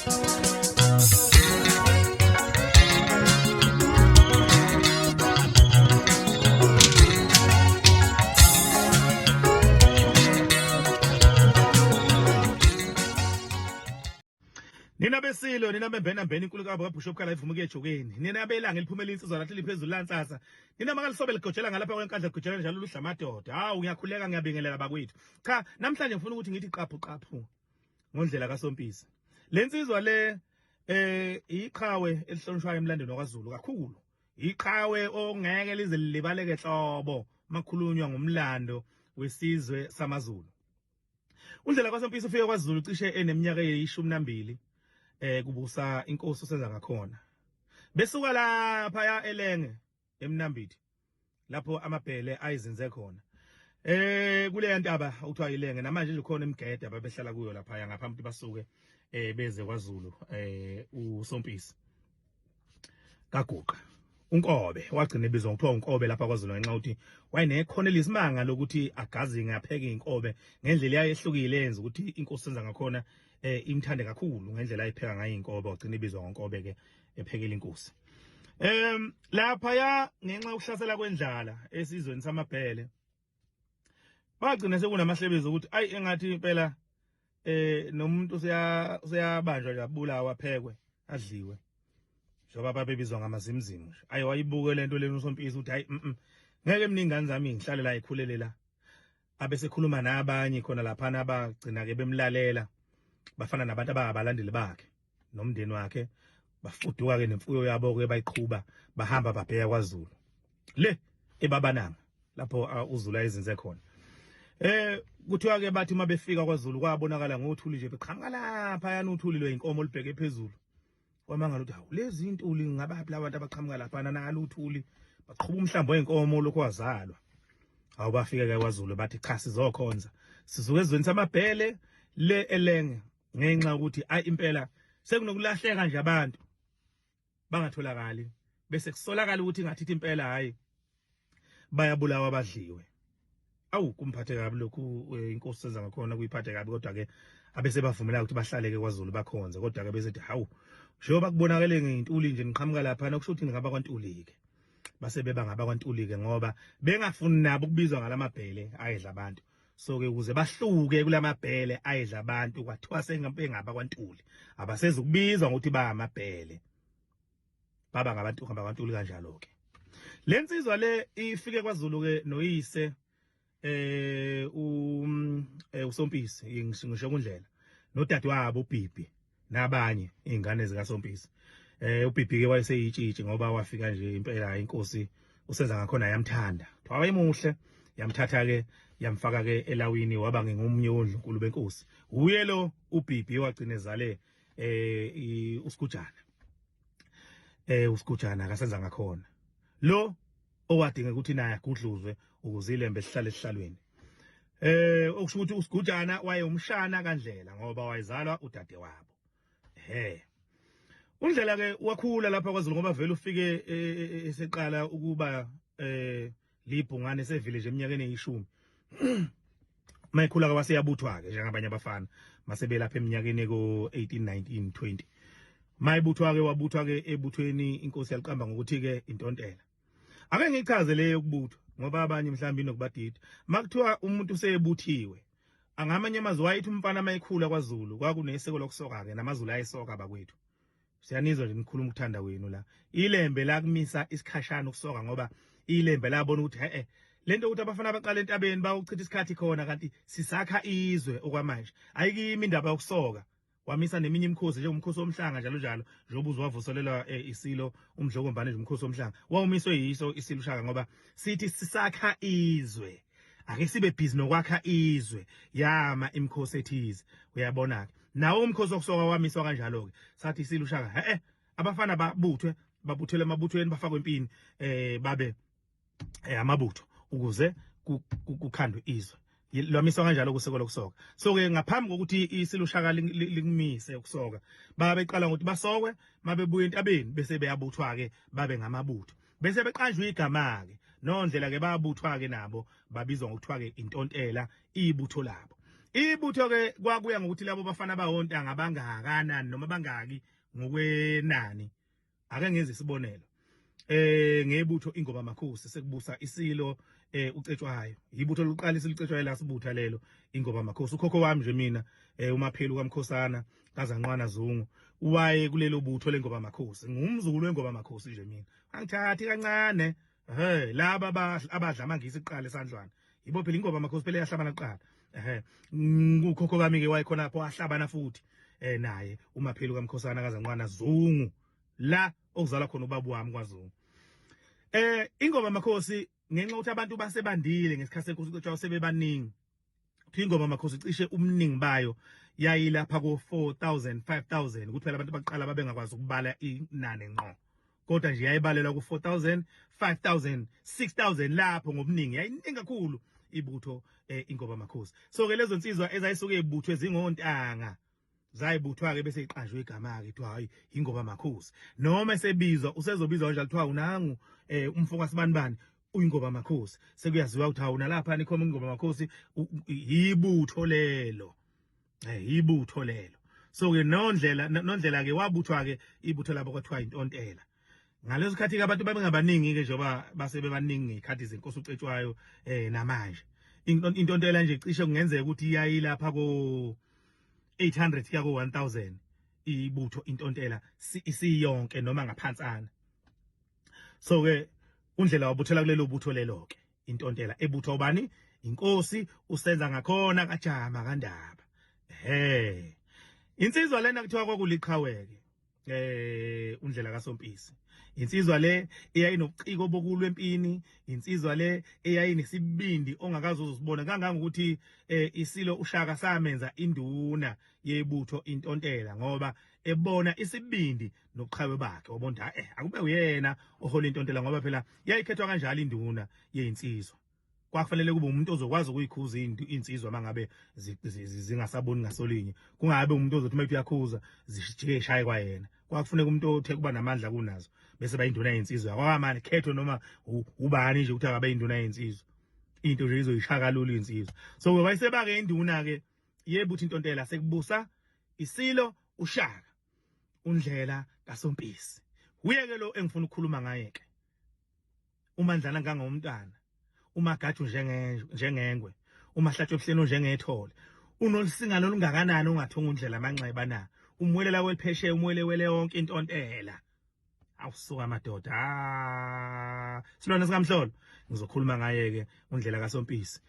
Nina besilo nina bembena mbena inkulu kabo kaBishop Khala ivuma ejokeni nina belanga eliphumela insizwa lathi liphezulu lansasa nina makalisobe ligojela ngalapha kwenkandla ligojela njalo luhla amadoda. Hawu, ngiyakhuleka, ngiyabingelela bakwethu. Cha, namhlanje ngifuna ukuthi ngithi qaphu qaphu ngondlela kaSompisi. Le nsizwa le iqhawe elihlonishwayo emlandweni wakwaZulu kakhulu, iqhawe ongeke lize lilibaleke hlobo makhulunywa ngomlando wesizwe samaZulu. Undlela kwaSompisi ufike kwaZulu cishe eneminyaka eyishumi nambili kubusa inkosi usenza ngakhona. Besuka lapha ya elenge eMnambithi lapho amabhele ayizinze khona. Kuleya ntaba okuthiwa ilenge namanje nje khona imigede ababehlala kuyo lapha ngaphambi ukuthi basuke beze kwaZulu. USompisi kaGuqa uNkobe wagcina ebizwa ngokuthiwa uNkobe lapha kwaZulu ngenxa ukuthi wayenekhono elisimanga lokuthi agazinge apheke inkobe ngendlela eyayehlukile yenza ukuthi inkosi senza ngakhona imthande kakhulu ngendlela ayipheka ngayo inkobe. Wagcina ibizwa ngoNkobe ke ephekela inkosi. Lapha ya ngenxa yokuhlasela kwendlala esizweni samabhele bagcina sekunamahlebezi ukuthi ayi, engathi impela nomuntu useyabanjwa nje abulawa, aphekwe, adliwe, njengoba babebizwa ngamazimzimu nje. Ayi, wayibuke lento lena uSompisi ukuthi hayi, ngeke mina ingane zami ngihlale la ikhulele la. Abesekhuluma nabanye khona laphana abagcina ke bemlalela, bafana nabantu abangabalandeli bakhe nomndeni wakhe. Bafuduka ke nemfuyo yabo ke, bayiqhuba, bahamba babheka kwaZulu le ebabananga lapho uZulu ayezinze khona. Kuthiwa ke bathi uma befika kwaZulu kwabonakala ngothuli nje beqhamuka lapha yana, uthuli lweinkomo olubheke phezulu. Kwamangala ukuthi hawu, lezi intuli ngabaphi labantu abaqhamuka lapha nalo uthuli, baqhuba umhlambo weinkomo lokho wazalwa. Hawu, bafika ke kwaZulu bathi cha, sizokhonza, sizuke ezweni samabhele le elenge ngenxa yokuthi ayi impela sekunokulahleka nje abantu bangatholakali, bese kusolakala ukuthi ngathi impela hayi, bayabulawa badliwe. Awu, kumphathe kabi lokhu inkosi senza ngakhona, kuyiphathe kabi, kodwa ke abese bavumela ukuthi bahlale ke kwaZulu bakhonze. Kodwa ke bese hawu, njengoba kubonakele ngeyintuli nje niqhamuka lapha, nokusho ukuthi ngaba kwaNtuli ke. Base beba ngaba kwaNtuli ke ngoba bengafuni nabo ukubizwa ngalamabhele ayedla abantu. So ke ukuze bahluke kulamabhele ayedla abantu kwathiwa sengaba kwaNtuli, abasezukubizwa ngokuthi ba amabhele, baba ngabantu ngabantuli kanjalo ke. Le nsizwa le ifike kwaZulu ke noyise uSompisi, ngisho kundlela nodadewabo uBhibhi nabanye izingane zikaSompisi. UBhibhi ke wayeseyitshitshi ngoba wafika nje impela inkosi usenza ngakhona yamthanda, kuthiwa wayemuhle, yamthatha ke yamfaka ke elawini, waba ngingumnye wondlunkulu benkosi. Uye lo uBhibhi wagcina ezale uSigujana, uSigujana akasenza ngakhona lo owadinga ukuthi naye agudluzwe ukuze ilembe lihlale esihlalweni. Okusho ukuthi uSigujana waye umshana kaNdlela ngoba wayezalwa udadewabo. Ehe, uNdlela ke wakhula lapha kwaZulu ngoba vele ufike eseqala ukuba libhungane sevillage eminyakeni eyishumi. Mayikhula ke waseyabuthwa ke njengabanye abafana mase belapha eminyakeni ko 18, 19, 20. Mayibuthwa ke wabuthwa ke ebuthweni, inkosi yaliqamba ngokuthi ke intontela. Ake ngichaze le yokubuthwa ngoba abanye mhlawumbe inokubadida. Makuthiwa umuntu usebuthiwe, angamanye amazwi wayethi umfana mayikhula kwaZulu kwakunesiko lokusoka ke, namaZulu ayesoka bakwethu. Siyanizwa nje nikhuluma ukuthanda kwenu la. Ilembe la kumisa isikhashana ukusoka ngoba ilembe labona ukuthi he lento ukuthi abafana baqala entabeni bawuchitha isikhathi khona kanti sisakha izwe okwamanje, ayikimi indaba yokusoka. Wamisa neminye imikhosi njengomkhosi womhlanga njalo njalo, njengoba uzowavuselelwa isilo uMdlokombane nje. Umkhosi womhlanga wawumiswe yiso isilo uShaka ngoba sithi sisakha izwe, ake sibe busy nokwakha izwe, yama imikhosi ethize, uyabona ke. Nawo umkhosi wokusoka wamiswa kanjalo ke, sathi isilo uShaka abafana babuthwe, babuthelwe emabuthweni, bafakwe empini, babe amabutho ukuze kukhandwe izwe. Lwamiswa kanjalo kusiko lokusoka. So ke ngaphambi kokuthi isilo uShaka likumise ukusoka, babeqala ngokuthi basokwe, mabebuya entabeni bese beyabuthwa ke babe ngamabutho, bese beqanjwa igama ke nondlela ke, bayabuthwa ke nabo, babizwa ngokuthiwa ke intontela ibutho labo. Ibutho ke kwakuya ngokuthi labo bafana bawontanga bangakanani noma bangaki ngokwenani. Ake ngenze isibonelo. Ngebutho Ingoba Makhosi sekubusa isilo uCetshwayo. Ibutho lokuqala isilicetshwayo lasibutha lelo Ingoba Makhosi. Ukhokho wami nje mina uMaphelu kaMkhosana kaZanqwana Zungu waye kulelo butho leNgoba Makhosi. Ngumzukulu weNgoba Makhosi nje mina. Angithathi kancane. Ehhe laba abadla amangisi kuqala esandlwana. Yibo phela Ingoba Makhosi phela yahlabana kuqala. Ehhe ukhokho bami ke wayekhona lapho ahlabana futhi naye uMaphelu kaMkhosana kaZanqwana Zungu la okuzalwa khona ubaba wami kwaZungu. Ingoba Makhosi ngenxa ukuthi abantu basebandile ngesikhathi senkosi uCetshwayo sebebaningi. Ingoba Makhosi cishe umningi bayo yayilapha ko 4000 5000 ukuthi phela abantu baqala babengakwazi ukubala inani ngqo. Kodwa nje yayibalelwa ku 4000 5000 6000 lapho ngobuningi, yayiningi kakhulu ibutho Ingoba Makhosi. So ke lezo nsizwa ezayisuke ibuthwe zingontanga zayibuthwa ke bese iqanjwe igama ke kuthiwa hayi Ingoba Makhosi, noma esebizwa usezobizwa kanjalo kuthiwa unangu umfo kaSibanibani uyiNgoba Makhosi. Sekuyaziwa ukuthi hawu nalapha nikhoma Ingoba Makhosi ibutho lelo, ibutho lelo. So ke nondlela ke wabuthwa ke ibutho labo kwathiwa intontela. Ngaleso sikhathi ke abantu babengabaningi ke njengoba base bebaningi ngekhathi zenkosi uCetshwayo namanje. Intontela nje cishe kungenzeka ukuthi iyayilapha ko 800 kuya ko 1000 ibutho intontela isiyonke noma ngaphansana. So ke uNdlela wabuthela kulelo butho lelo ke intontela ebuthwa ubani? Inkosi usenza ngakhona kaJama kaNdaba. Ehhe insizwa lena kuthiwa kwakuliqhaweke uNdlela kaSompisi. Insizwa le eyayinobuciko bokulwa empini, insizwa le eyayinesibindi ongakaze uzosibona, kangangokuthi isilo uShaka samenza induna yebutho intontela ngoba ebona isibindi nobuqhawe bakhe. Wabona akube uyena ohola intontela ngoba phela yayikhethwa kanjalo induna yeyinsizwa. Kwakufanele kube umuntu ozokwazi ukuyikhuza insizwa mangabe zingasaboni ngasolinye, kungabe umuntu ozothi uma uyakhuza zijike ishaye kwayena. Kwakufuneka umuntu othe kuba namandla kunazo bese bayinduna yensizwa. Kwakamane khetho noma ubani nje ukuthi akabe induna yensizwa, into nje izoyishaya kalula insizwa. So wayesebake induna ke yebutho intontela sekubusa isilo uShaka uNdlela kaSompisi. Uye ke lo engifuna ukukhuluma ngaye ke, uMandlana ngangomntana, uMagaju njengengwe, uMahlatshwe ebuhleni njengethole, unolisingano olungakanani ongathunga uNdlela amanxeba na? Umwelela weliphesheya, umwele wele yonke intontela. Awusuka madoda, silwane sikamhlolo. Ngizokhuluma ngaye ke uNdlela kaSompisi.